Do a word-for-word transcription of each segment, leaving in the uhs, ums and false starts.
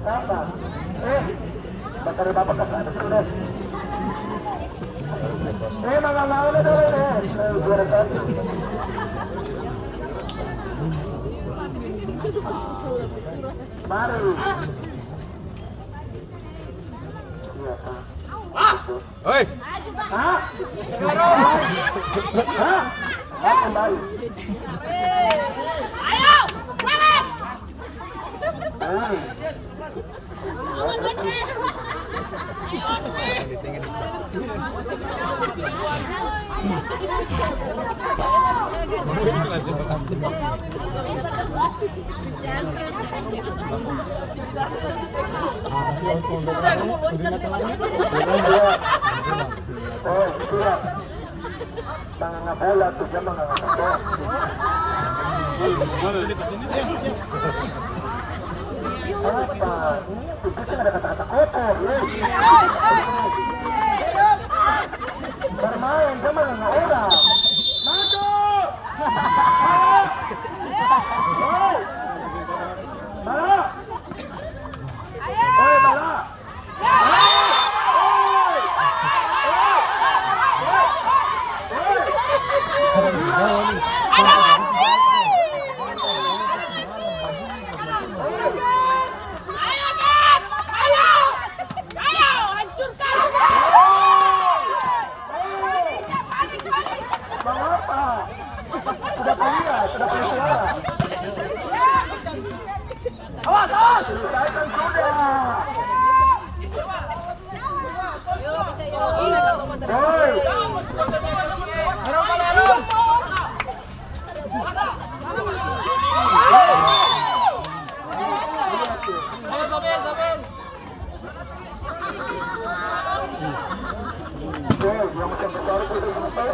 Apa? Eh, bakareng bapa ka sana sudah. Eh, manganga udah dulu deh. Eh, juara satu. Mari. Iya, ah. Oi. Hah? Hah? Hah? Kembali. Ayo, semangat. Hmm. Manganga bola tu, dia manganga bola. Apa? Itu kan ada kata-kata kotor, ya. Bermain, dia manganga orang. Masuk! Bala! Bala! Oi, Bala! Mangapa? Sudah kuliah, sudah kuliah. Awas, awas! Selesaikan sudah. Hei. Hei, yang besar-besar itu sudah selesai.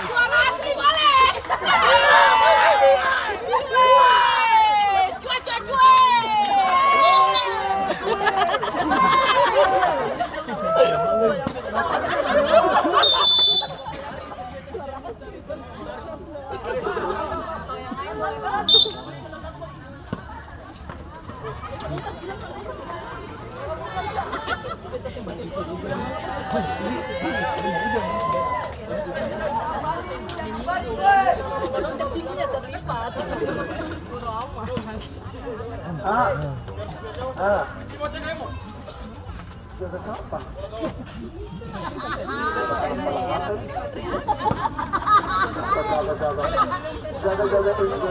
Suara asli boleh. Cuek, cuek, cuek. Ah. Ah. Jaga sapa? Jaga, jaga, jaga. Jaga, jaga, jaga.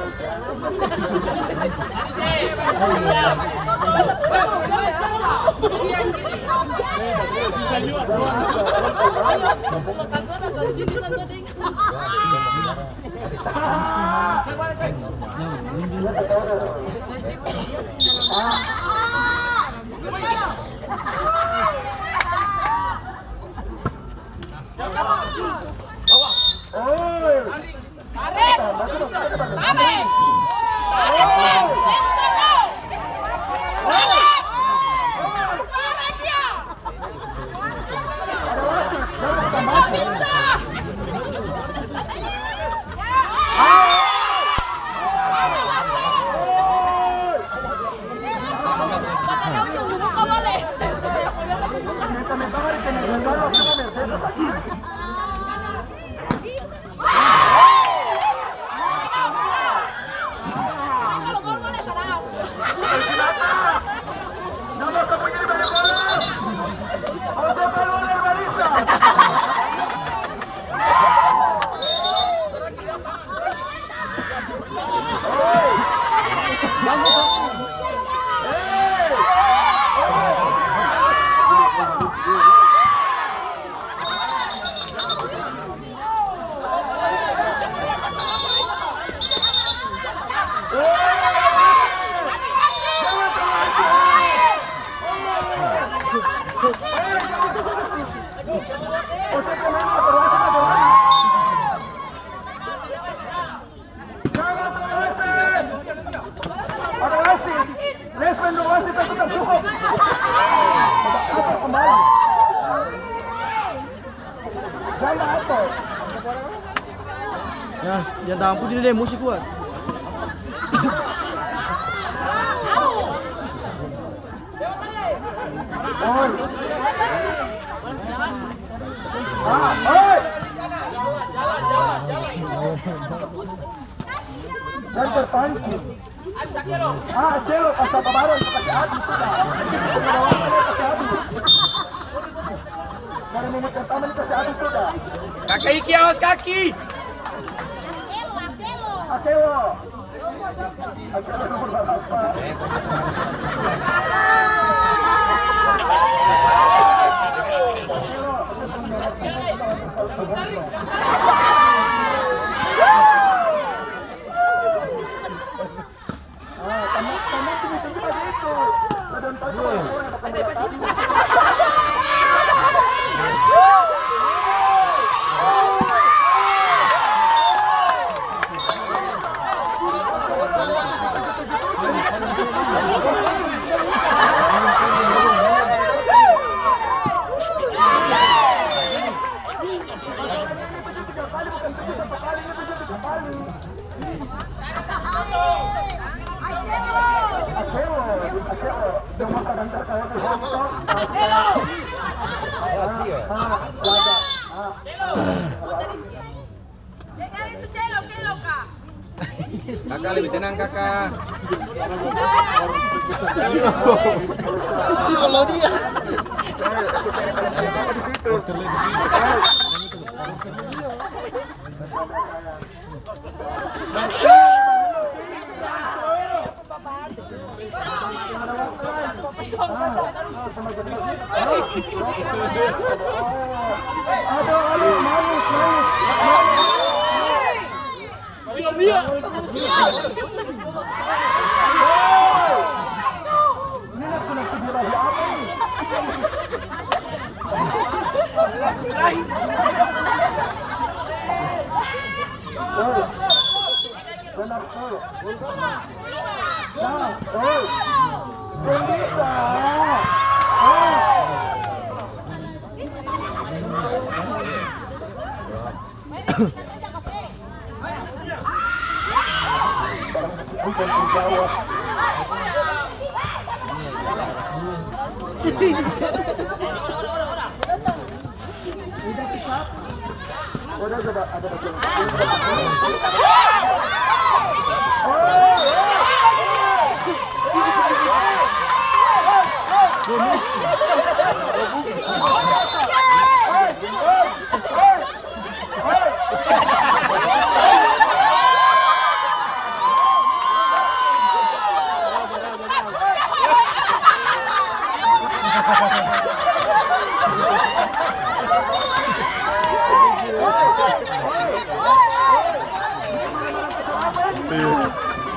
Nah, yang tangan putih ini deh, musti kuat. Jangan terpancing. Ah, Celo, pas sabaran, kasih habis sudah. Kasih habis. Dari menit pertama ini kasih habis sudah. Kaka Iki, awas kaki. Akelo. Akelo nomor berapa? Kaka lebih tenang, Kaka. Kalau dia.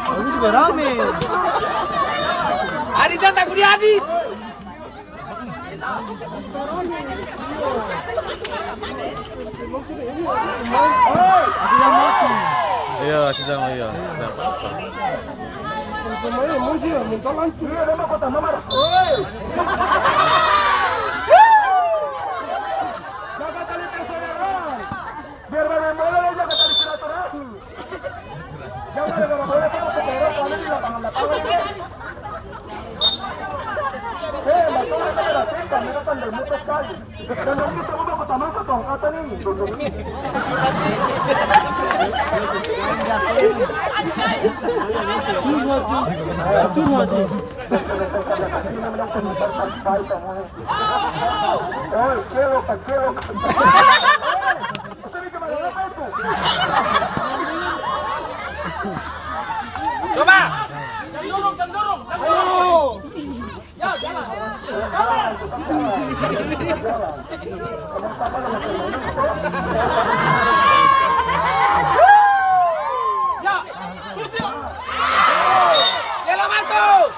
Bagus juga rame. Adit, jangan takut dia, Adit. Iya, sedang, iya. Biar main bola, jaga tali silaturahmi. Jangan gara-gara bola, kita ke Eropa, ini di lapangan-lapangan ini. Eh, masalah kita ada setan, mereka pandai muka sekali. Dan dong bisa ubah kota masa tong kata nih, dong ini. Curhat, curhat. Oi, celok, celok. Coba. Celo masuk.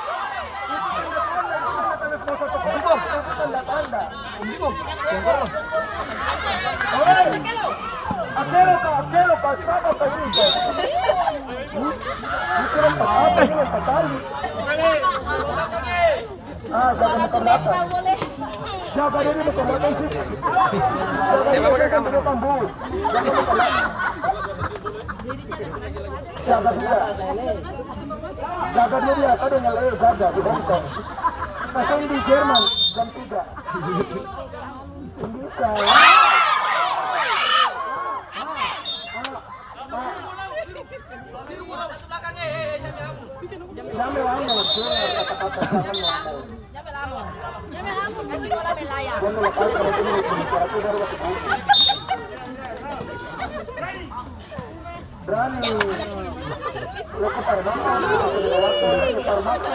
Ah, jaga muka belakang. Jaga diri muka belakang situ. Jaga diri muka belakang, Bu. Jaga muka belakang. Jaga dia. Jaga dia, dia. Kau dengar, eh, jaga di Hongkong. Pasang di Jerman, jam tiga. Bisa. Jangan melambung, jangan kata-kata, jangan melambung. Jangan melambung. Jangan melambung, nanti bola melayang. Jangan melambung, kalau dia bicara tuh baru waktu itu. Berani. Lo putar mata, lo putar mata.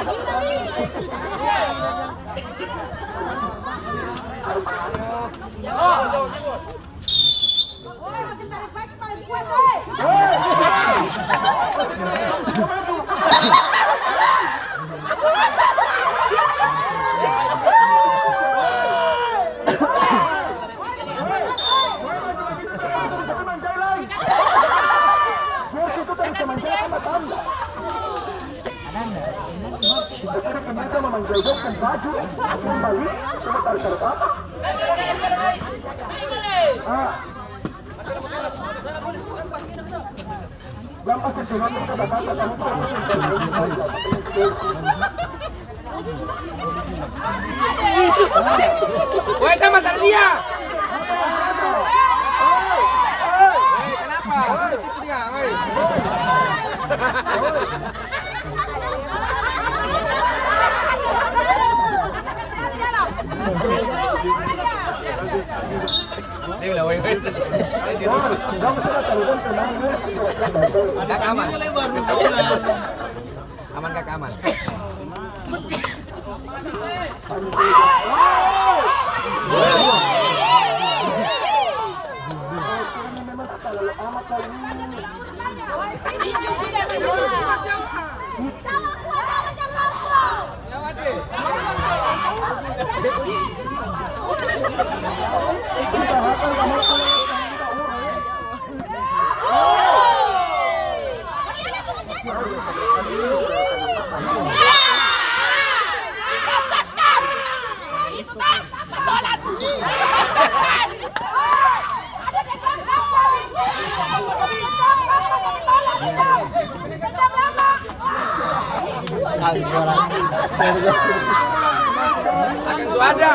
Woi, sama taruh dia. Woi, kenapa? Taruh situ dia, woi. Dia bilang, woi, woi. Dia bilang. Kaka aman. Aman, kaka aman. Akang su ada.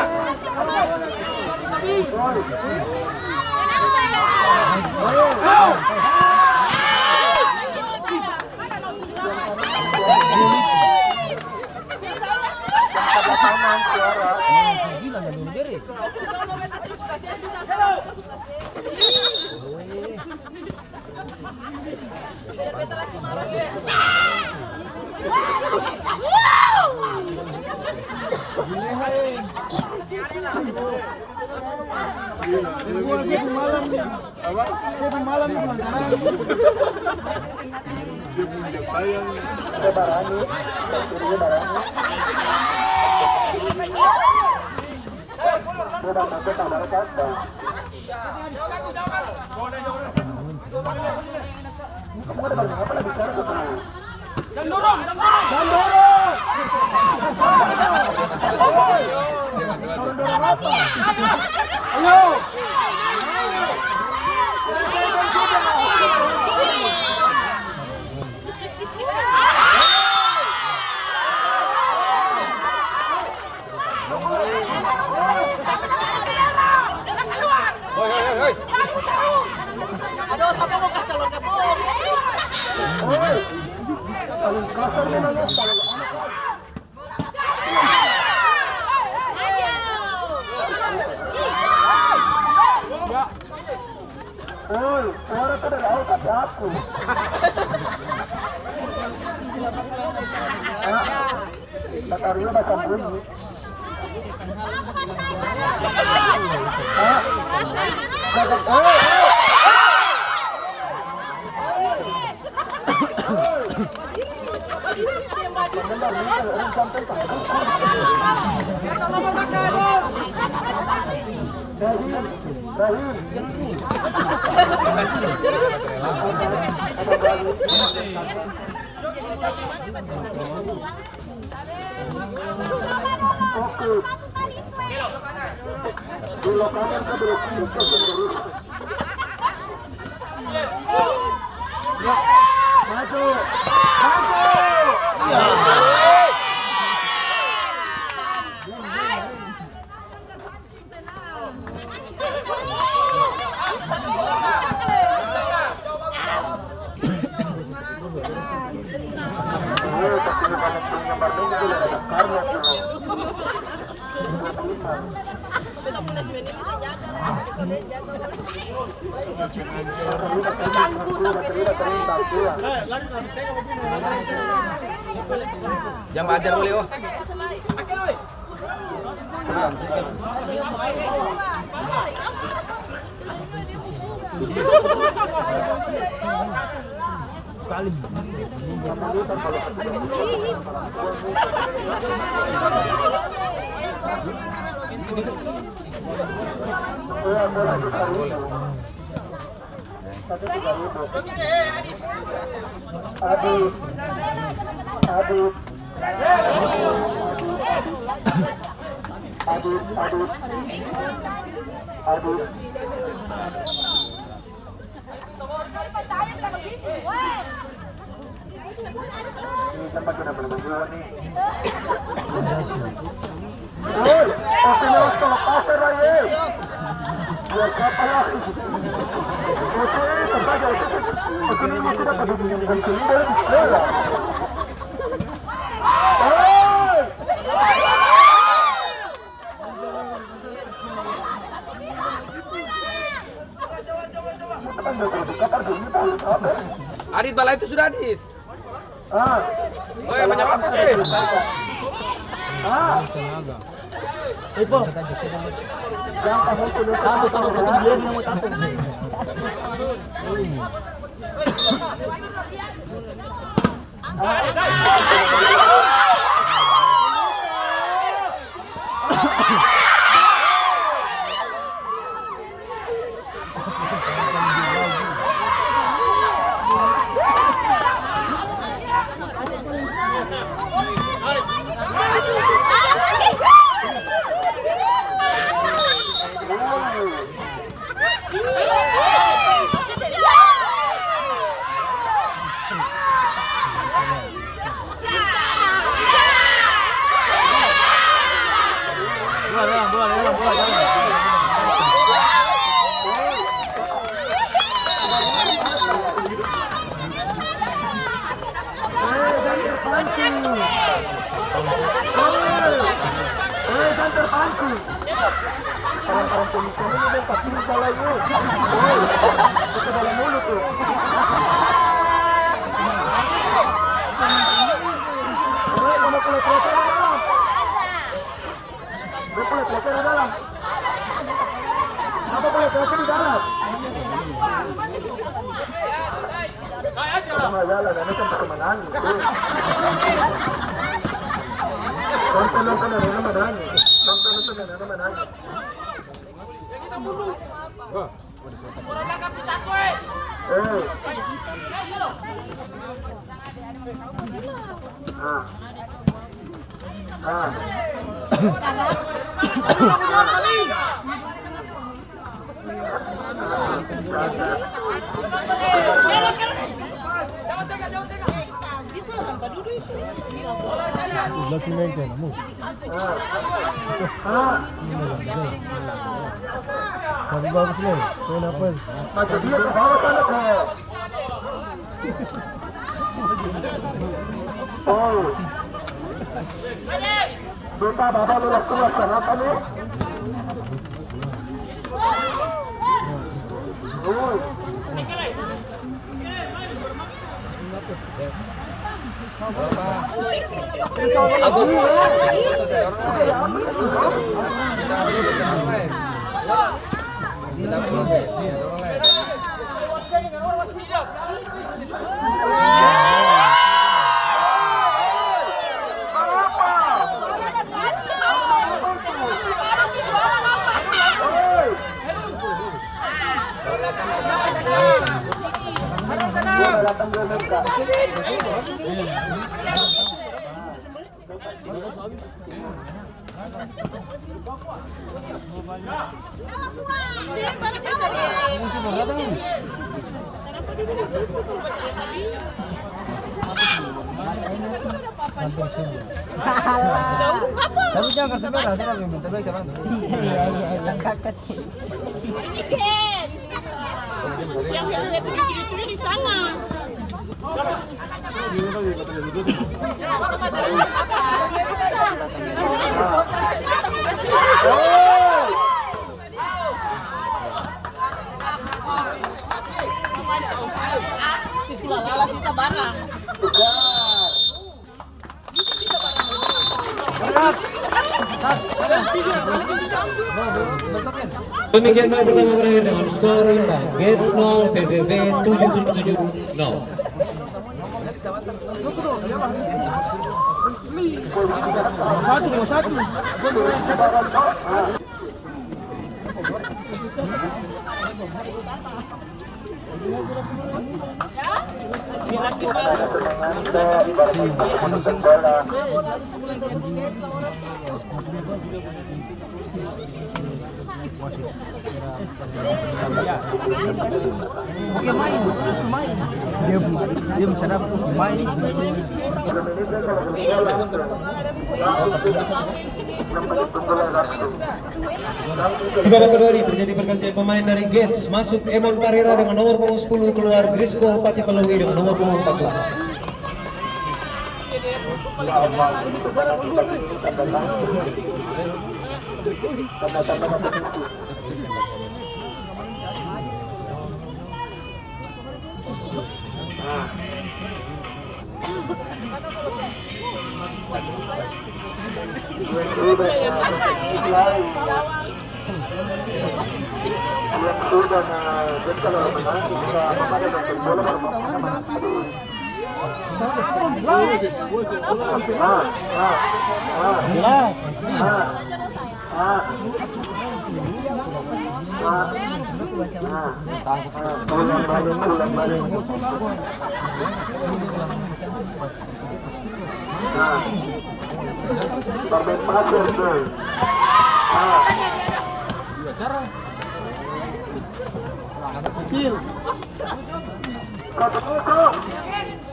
Hoi, hoi, hoi, hoi. Aduh, sapa mo kas calon ketua? Hoi. Paling kasar memang ya, paling kasar. Hoi, suara tuh dari awal tapi aku. Hah? Bakarina basambunyi. Hah? Jaga, oh, oh. Rahim, Rahim. Oke. Belok kanan ka belok kiri, terus menerus. Ya, maju Jang bajar boleh, oh. Adit, Adit, Adit, Adit, Adit. Ini kan pake nama-nama gua nih. Woi, oke, lepas, lepas, lepas, eh. Biar siapa lagi? Oke, tersaja, oke. Oke, ini sudah pada menunggu sini, boleh di sekolah. Woi! Adit, bala itu sudah, Adit. Ah. Oi, banyak waktu sih. Ah. Ipo. Satu, satu, satu, dia yang mau satu. Orang-orang polisi ini udah tapi salah, yo. Woi, itu dalam mulut, tuh. Woi, mana pula-pula dalam? Dia pula-pula dalam. Apa pula-pula di dalam? Sama jalan, ini kan pertemanan, gitu. Nonton, nonton, ada nama nanya. Nonton, nonton, ada nama nanya. Eh. Ah. Ah. Sebelah sini aja, kamu. Tapi bagus nih, main apa? Oh. Beta baba lu waktu kelas berapa lu? Oh. Tapi jang kasi merah, tapi minta bae jalan. Iya, iya, iya, iya, kakat. Yang, yang itu di sana. Demikian babak pertama berakhir dengan skor imbang, Gets nol, P P B tujuh tujuh tujuh nol. Satu, satu. Oke, main, main. Dia, dia bicara main. Di babak kedua ini terjadi pergantian pemain, dari Gets masuk Emon Parera dengan nomor punggung sepuluh, keluar Grisko Patipalogi dengan nomor punggung empat belas.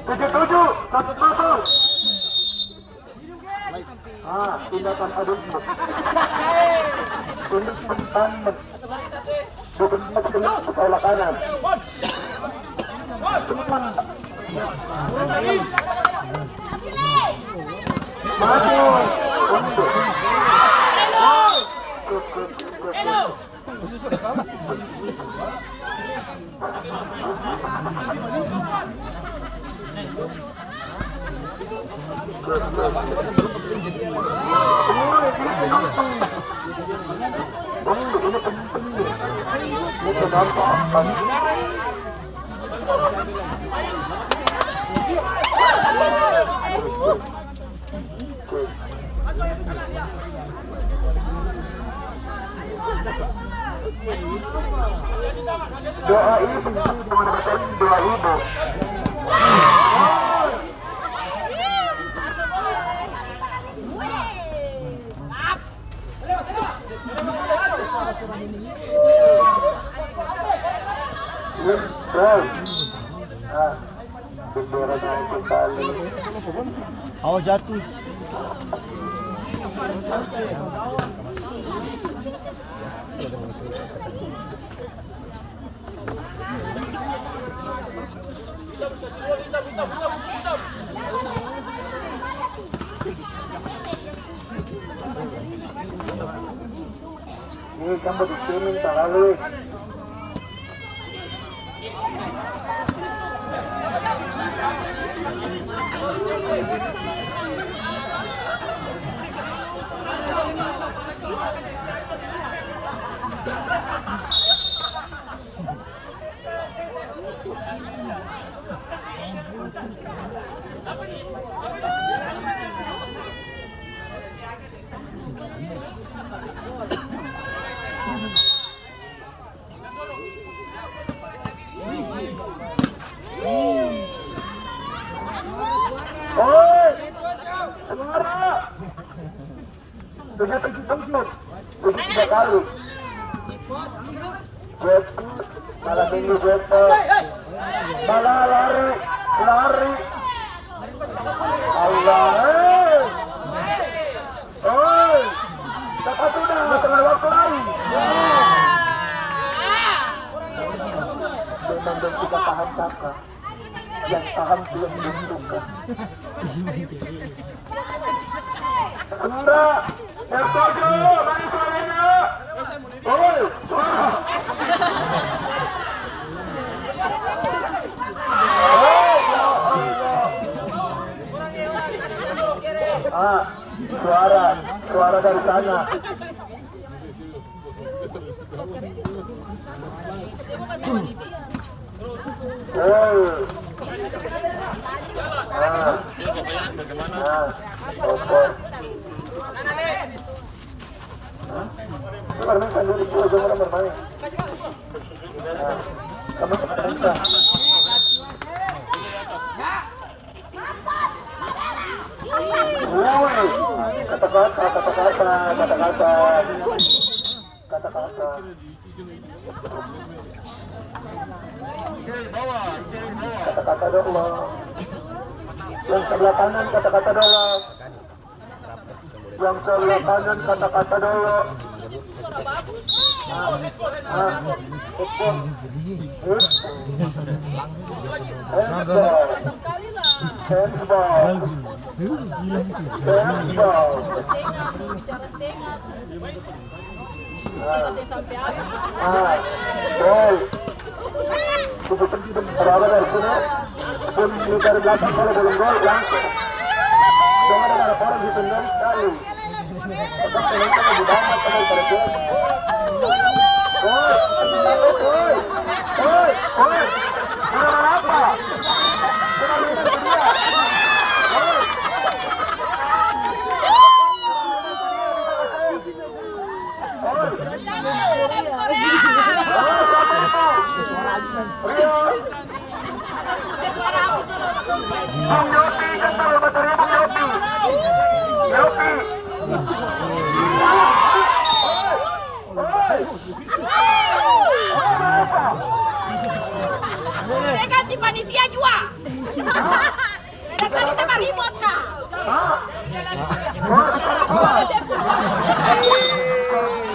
Tujuh tujuh, satu satu. Ah, tindakan adikmu. Ini tentang bukan sebelah sekolah kanan. Masuk. Doa ibu, doa ibu. Awas jatuh. Ini kan body shaming talalu, eh. Oi! Suara! Tujuh tujuh tujuh. Tujuh tiga kali. Jeput. Malam minggu jeput. Bala lari, lari. Allah, eh. Oi, kata sudah, setengah waktu lagi. Memang belum kita paham, Kakak. Yang paham belum tentu, Kak. Enggak. Yang setuju, bagi suaranya. Oi, wah. Oh, ya Allah. Ah, suara, suara dari sana. Hei. Ah. Ah. Oke. Hah? Itu karena sendiri juga orang bermain. Ah. Kamu bermain, Kak? Woi, kata-kata, kata-kata, kata-kata. Kata-kata. Kata-kata doang. Yang sebelah kanan, kata-kata doang. Yang sebelah kanan, kata-kata dolo. Ah, ah, betul. Handball. Handball. Handball. Ah, gol. Itu penting dong, berapa dari sini? Pun dari belakang, kalau belum gol, langsung. Jangan ada laporan di tendang sekali. Tetap penonton lebih banyak, kalau terjadi. Gol. Gol. Gol. Gol. Gol. Gol. Saya ganti panitia jua. Dari tadi saya remote, Kak.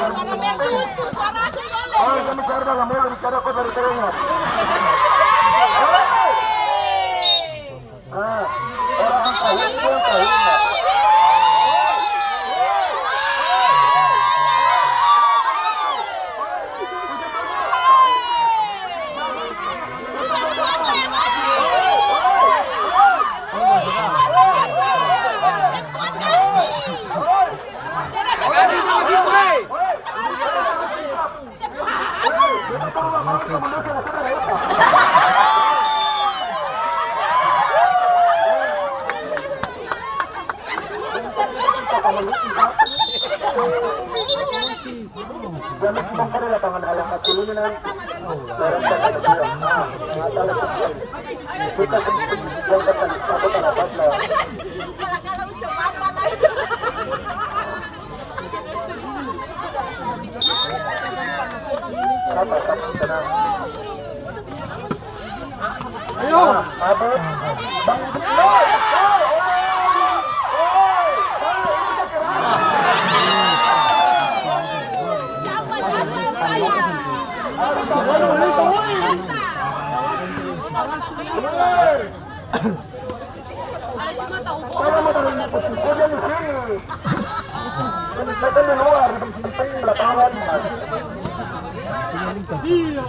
Suara merdu tuh, suara asli boleh. Oh, kami cari dalam mobil, bicara kok dari terengah. Ah, orang angka ini, dia angka ini. Jangan cuma pada lapangan alam kecil ini nanti. Bukan yang kata, apa, kata, apa, Ayo. Saya mau taruh di sini. Saya kan di luar, di sini saya di lapangan. Iya.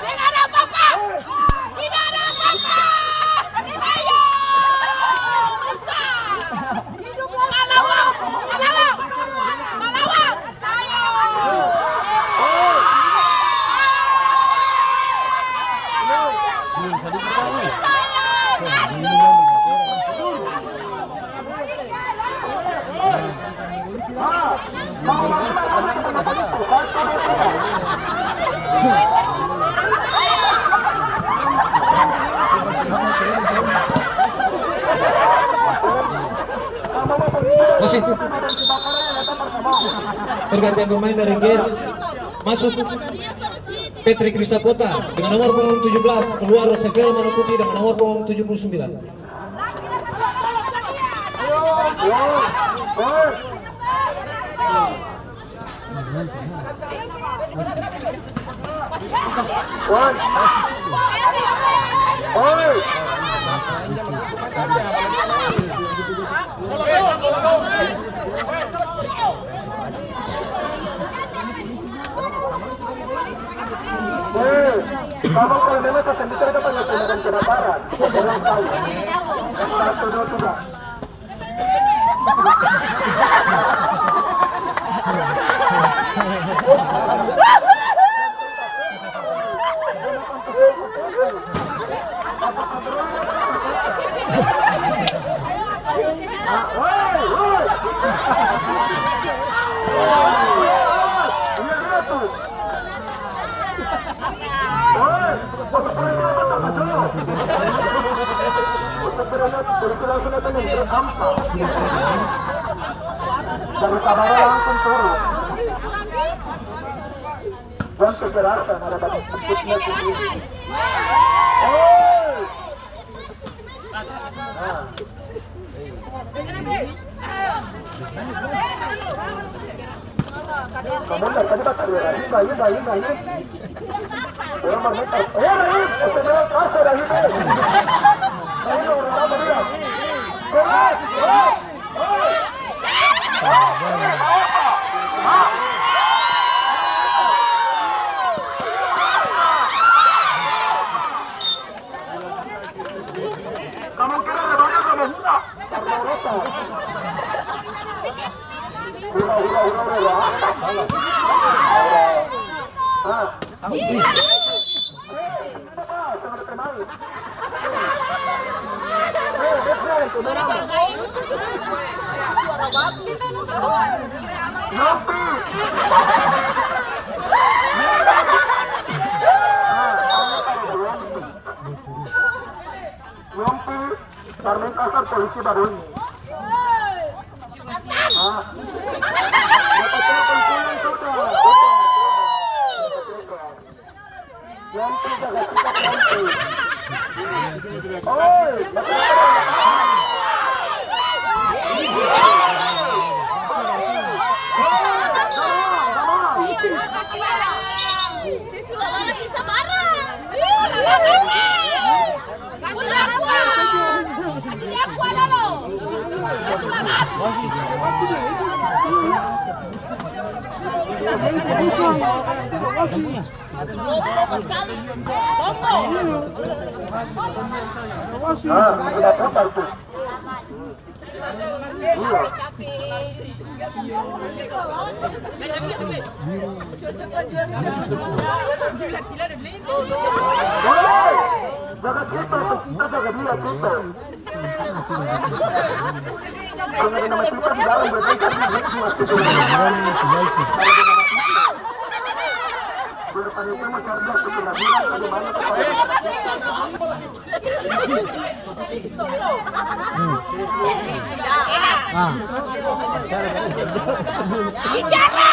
Seng ada apa-apa. Tidak ada apa-apa. Ayo. Bisa. Malawan. Malawan. Malawan. Ayo. Pergantian pemain dari Gage, masuk Patrick Risakota dengan nomor punggung tujuh belas, keluar Rosevela Manoputi dengan nomor punggung tujuh puluh sembilan. Kamu kalau memang sasang bicara, kita panggil pemuda kebakaran. Orang tahu. Satu, dua, tiga. Dari sabara langsung turun. Jang kekerasan, ada batas tempatnya sendiri. Hei! Nah. Kamu dari tadi bakal dua lagi, bayu, bayu, bayu. Orang bermutar. Eh, Rahim, S M L kasar, Rahim, eh. Rahim, orang apa dia? Keras, keras. Kamu kira ada banyak sama hura? Karena rokok. Hura, hura, hura, hura, hura. Ah. Yompi, Karmen Kasar, polisi baru ini. Ah. Yompi jaga sikap, Yompi. Oi, Ah, sudah putar tuh. Iya. Hei, jaga kita tuh, kita jaga dia, kita. Bicara.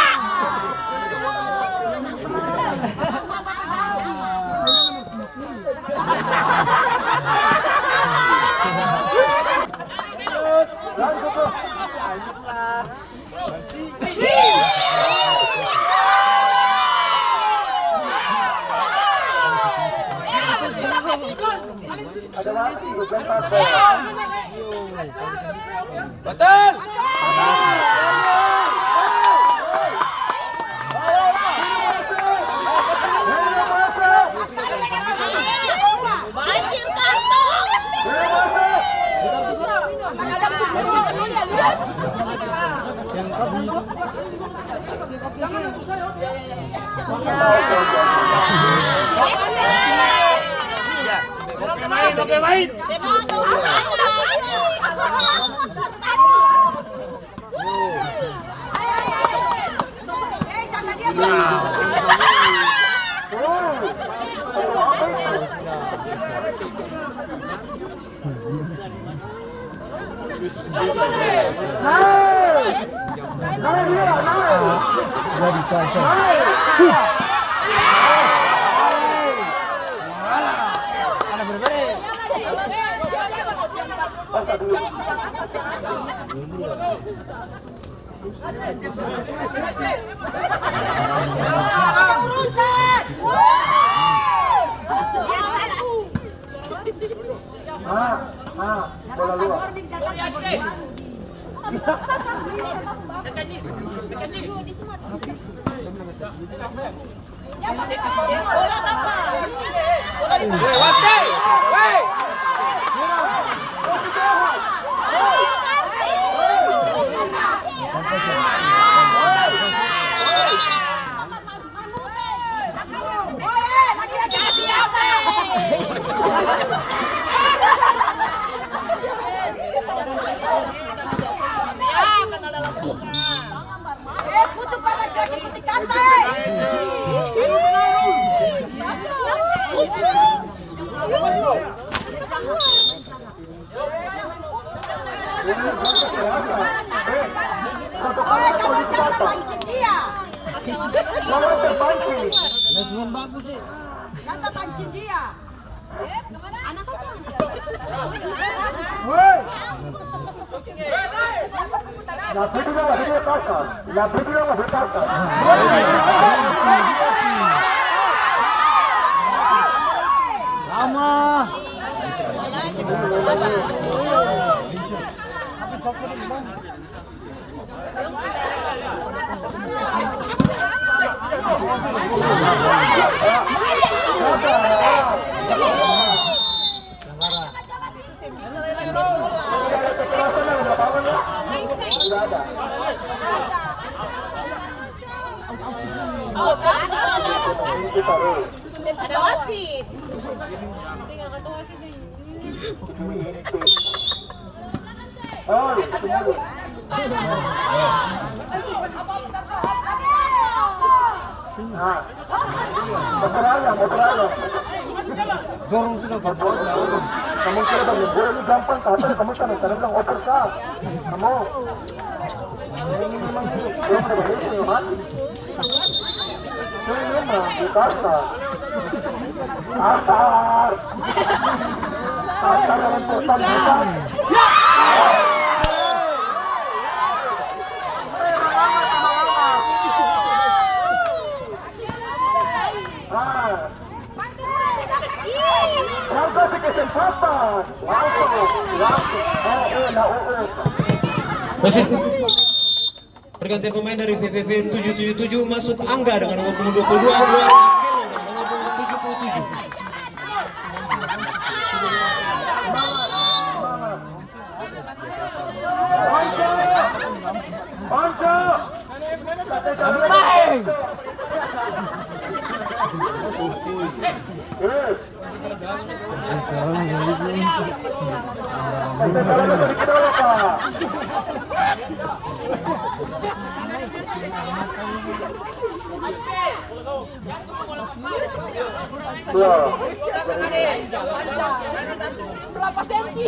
Betul. Ah, ah, bola luar. Oe, kamu jangan pancing dia. Jangan terpancing. Jangan pancing dia. Woi. Yang pergi dong, masih dia pasang. Yang pergi dong, masih pasang. Lama. Ada wasit. Nah, oper ayam, oper ayam. Dorong sudah, dorong. Kamu kira bagi bola ini gampang, kata kamu sana, sana bilang oper sah. Kamu. Ini memang belum ada beres, ya, Mas? Ini memang di Kasar. Kasar. Kasar dalam perusahaan bukan. Ah. Kau kasih kesempatan. Langsung, langsung. Eh, eh, nah, eh, eh. Wasit. Pergantian pemain dari V V V tujuh tujuh tujuh masuk Angga dengan nomor punggung dua puluh dua, keluar Akelo dengan nomor punggung tujuh puluh tujuh. Berapa senti?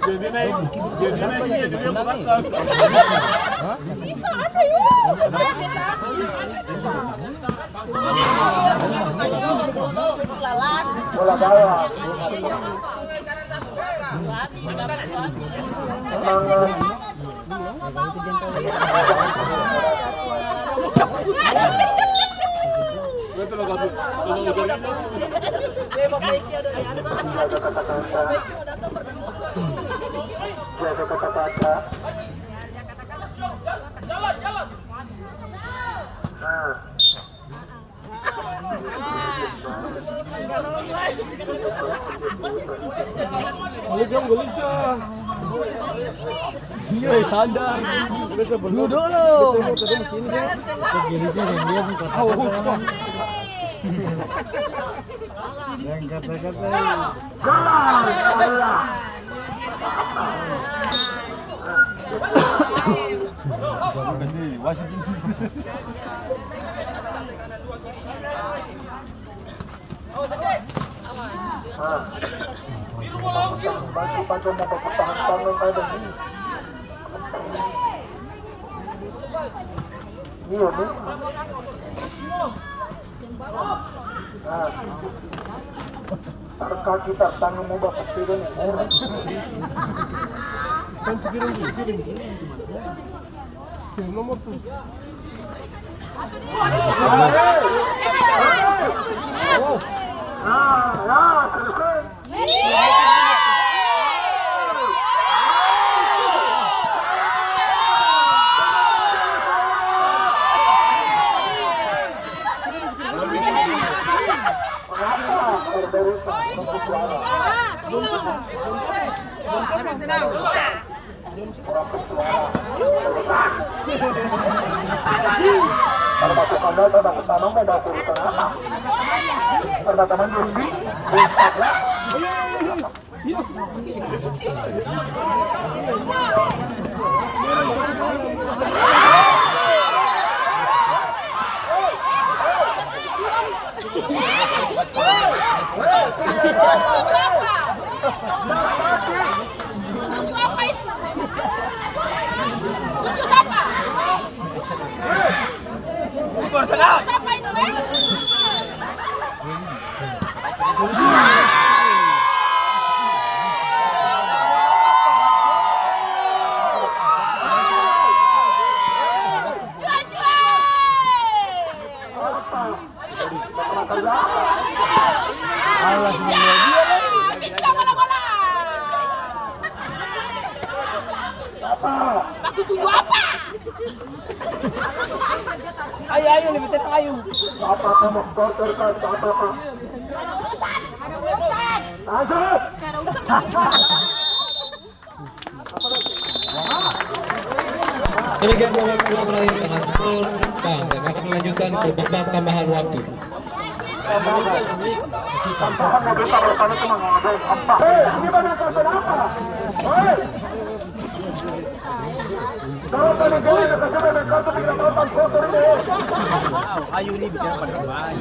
Jadi naik, jadi naik, jadi naik. Bola bawah. Semangat. Jaga kata-kata. Nah. Balik dong, gelisah. Iya, sadar. Lu dulu. Gelisah dan dia sih kata-kata. Yang kata-kata. Wasit ini. Macam mau baku tangan-tangan ada ni. Iya, memang. Nah. Tar kaki, tar tangan mau baku pegang orang. Kan pikiran dia, pikiran dia. Nomor tuh. Nah, ya, selesai. Karna teman-teman di rumah, Tuju apa itu? Tuju sapa? Tuju sapa itu, eh? Jua, jua! Alah, ya, bincang bola-bola. Baku tunggu apa? Ayo, ayo, lebih tenang, ayo. Apa kamu supporter kan? Apa, Pak? Lanjut. Demikian babak kedua berakhir dengan skor imbang dan akan dilanjutkan ke babak tambahan waktu. Ayo, ini bicara pada kembali.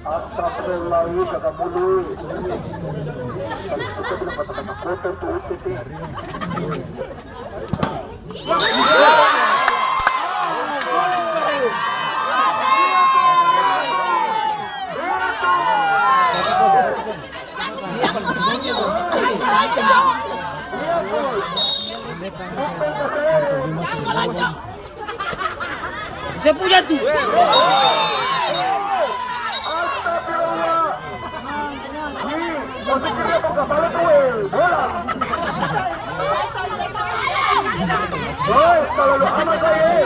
Astagfirullah, jaga mulu. Tadi kita bilang kata-kata kotor tuh, U T T. Saya punya tuh. Astagfirullah. Ih, posisi dia mau kepala tuh, eh, bola. Woi, kalau lu amat, eh.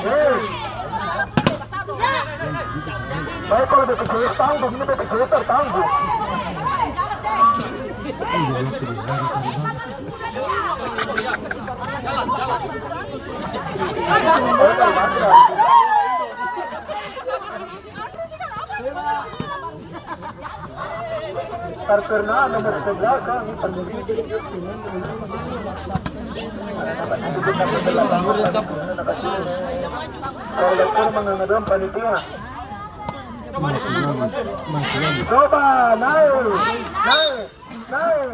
Hei. Baik, kalau B P C S tanggung, ini B P C S tertanggung. Tar pernah nomor sebelas, kan, ini pandemi. Kalau dokter mengenai panitia. Coba naik, naik, naik.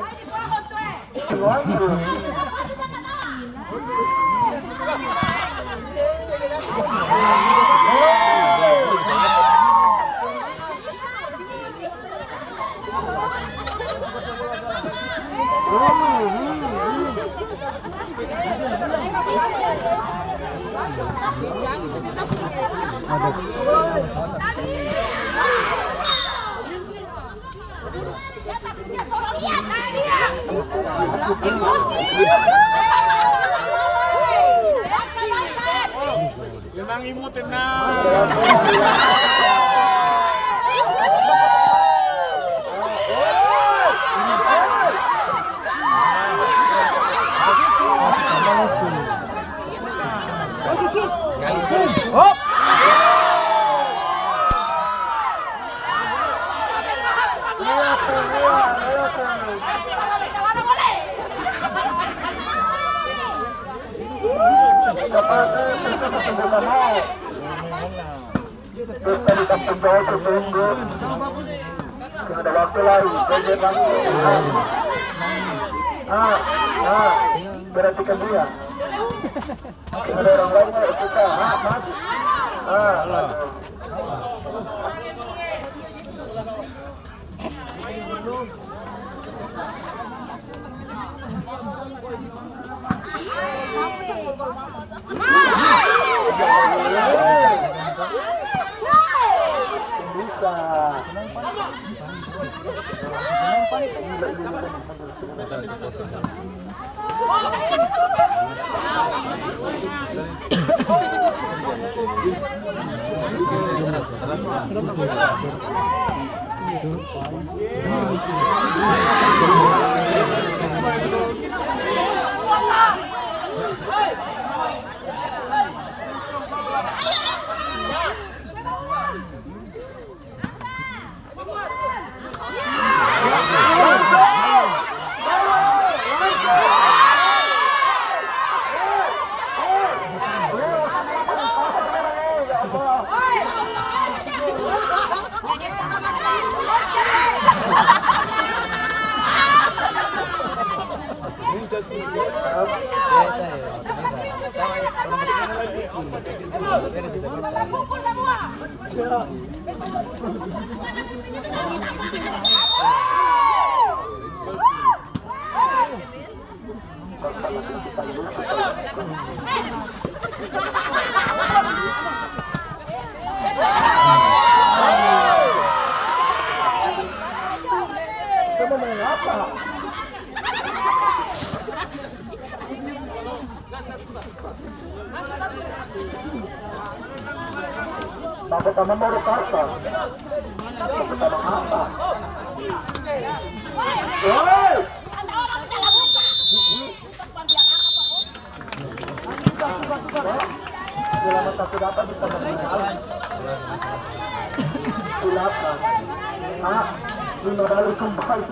Tenang, Ibu, tenang. Hop! Pesta di Kampung Jawa Sesunggu. Seng ada waktu lai, joget langsung. Ah, ah, perhatikan dia. Seng ada orang lain, ayo kita. Ah, maju. Ah, aduh. Baku tamang baru karta. Baku tamang apa? Hei! Selamat satu dapat di teman-teman. Silakan. Ah, lima kali kembali.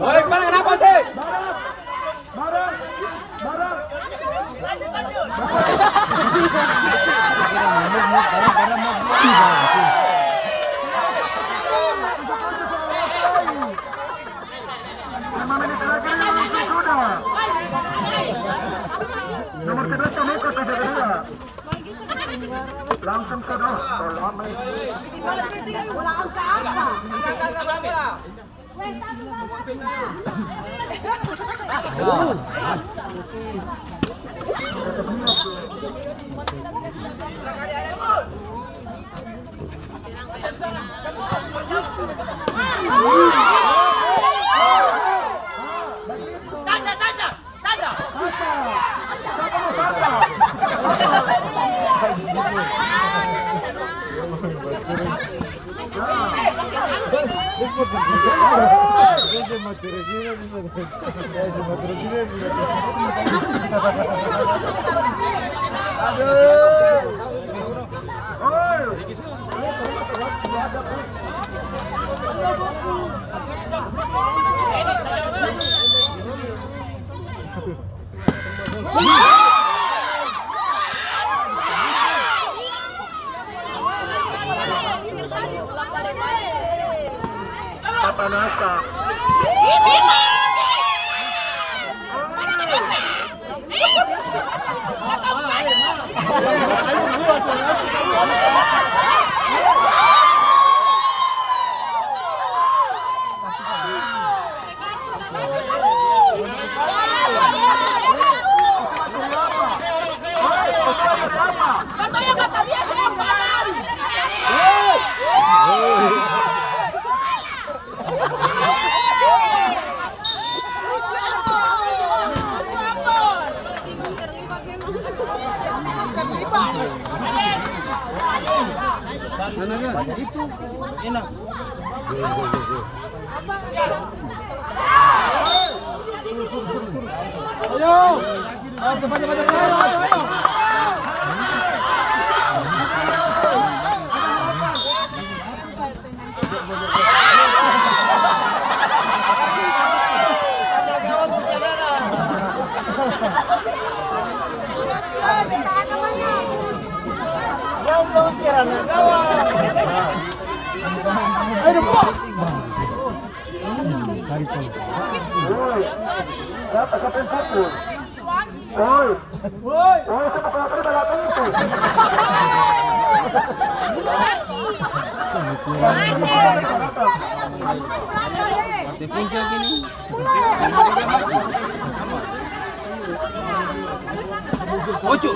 Oi, kemana, kenapa sih? Nomor sebelas, Tomoko, tujuh kedua. Sanda, sanda, sanda. Mana kan? Itu enak. Ayo. Ayo, cepat, cepat, cepat. Ayo, ayo, ayo. Woi, siapa, siapa yang pukul? Woi. Woi. Woi, siapa yang pukul balakang itu? Mati puncak ini. Ojo.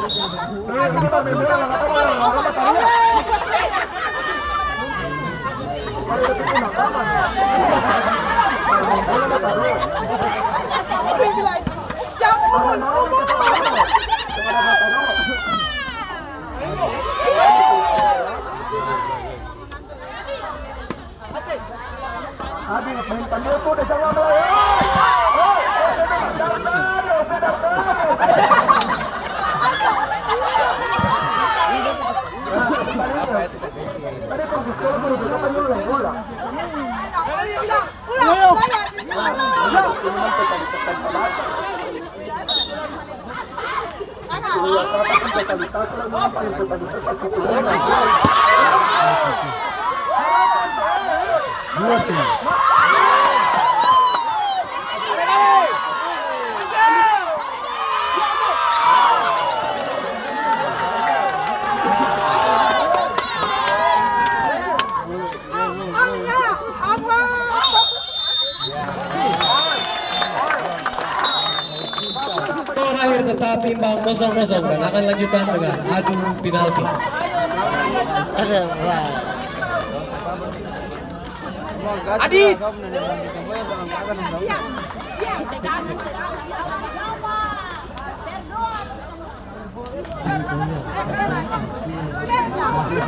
Skor akhir tetap imbang kosong kosong dan akan lanjutkan dengan adu penalti. Adit!